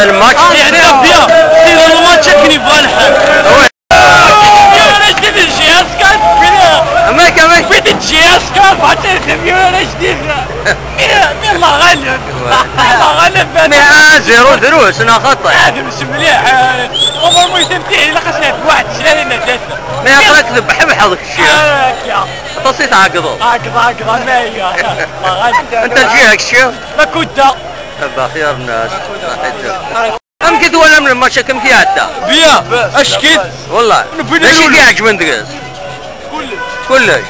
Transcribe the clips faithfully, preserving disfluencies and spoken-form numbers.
الماتش. يعني بيا، سير الماتش كني بالحال. أماك، أماك. بغيت تجي أسكار، بعد تبيو أنا جديد. يا، يا الله غالب. الله غالب. مي، آه، زيرو دروس، أنا خطأ. هذا مش مليح. عمر ما يتمتع إلا خاص يلعب واحد الشهر إلا ثلاثة. مي، عطاك ذبح بحظك الشيء. هاك يا. تصيت عقضه. عقض، عقض، ما هي. الله غالب. أنت الجهة الشيء؟ ما كنت. تبع خيار الناس. أم كنت ولا من الماتش كم في عدة؟ بيا، أشكيت. والله. نبي ماشي نقول. كي عجبن دقيس. كلش. كلش.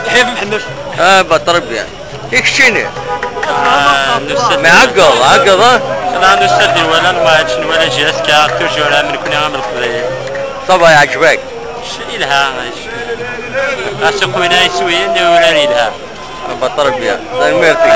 الحين محنش. آه، بطرب يعني. يكشيني. آه، نسد. ما عقل، عقل، ها؟ لا، نسد ولا الماتش ولا جي اس كار، توجور من كنا من القبيل. صبا يعجبك. شي لها، اش؟ اسوق من اي سوين ولا لها. بطل بيا. زي ميرتي.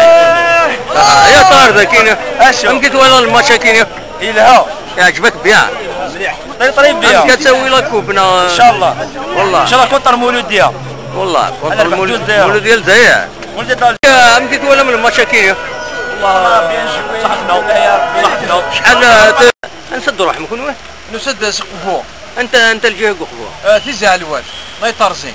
آه، يا طار ذا كينيا. أشو؟ أم قلت ولا الماتش كينيا. إلها. يعجبك بيا. مليح. طيب، طيب بيا. أم قلت سوي لك كوبنا. إن شاء الله. والله. إن شاء الله كنت مولود ديا. والله، كنت أنا مولود، المحدود ديا. مولود ديال زيها. ولد الدار. يا، أم قلت ولا من الماتش كينيا. والله، صحتنا. صحتنا. شحال، آه، ت-، نسد روحهم، كون وين؟ نسد سقفو. أنت، أنت الجهة قخبو. آه، في زعلوات. ما يطرزين.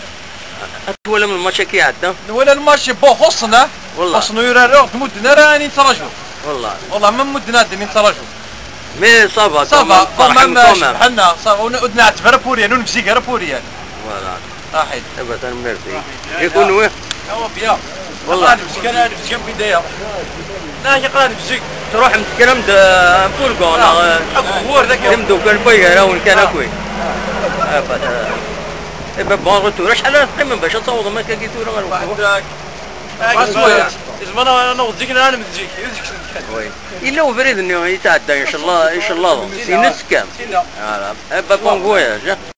أنت ولا من الماتش كي عدى؟ ولا الماتش بو خصنا. والله. خصنا يرى روح مدنا راني نترجو. والله. والله ما مدنا دي من ترجو. مي صافا، صافا، كومام، كومام، فرحان كومام. حنا، صافا، ون-، ودنا اعتبر بوريان، ونمسيك غير بوريان. فوالا. صحيح. ابدا ميرسي. يكون وين؟ هو بيا. والله. أنا نمسك، أنا نمسك بداية. لا، يقرا نمسك. تروح نتكلم د-، فورغون، آه. آه. أبو هو ذاك يوم. يمدو كان بوي غير هون كان آه. أكوي. ابدا. إيه، بون روتور. شحال تقيم باش تصوض ما كان كيتورا غير واحد. واحد، آه، واحد شوية. إذا ما أنا، أنا نوضيك، أنا نمسك. وي. إلا وبريد إنه يتعدى، إن شاء الله، إن شاء الله. سينا. سينس كام. سينا. آه، لا. إيه، با بون فواياج، ها؟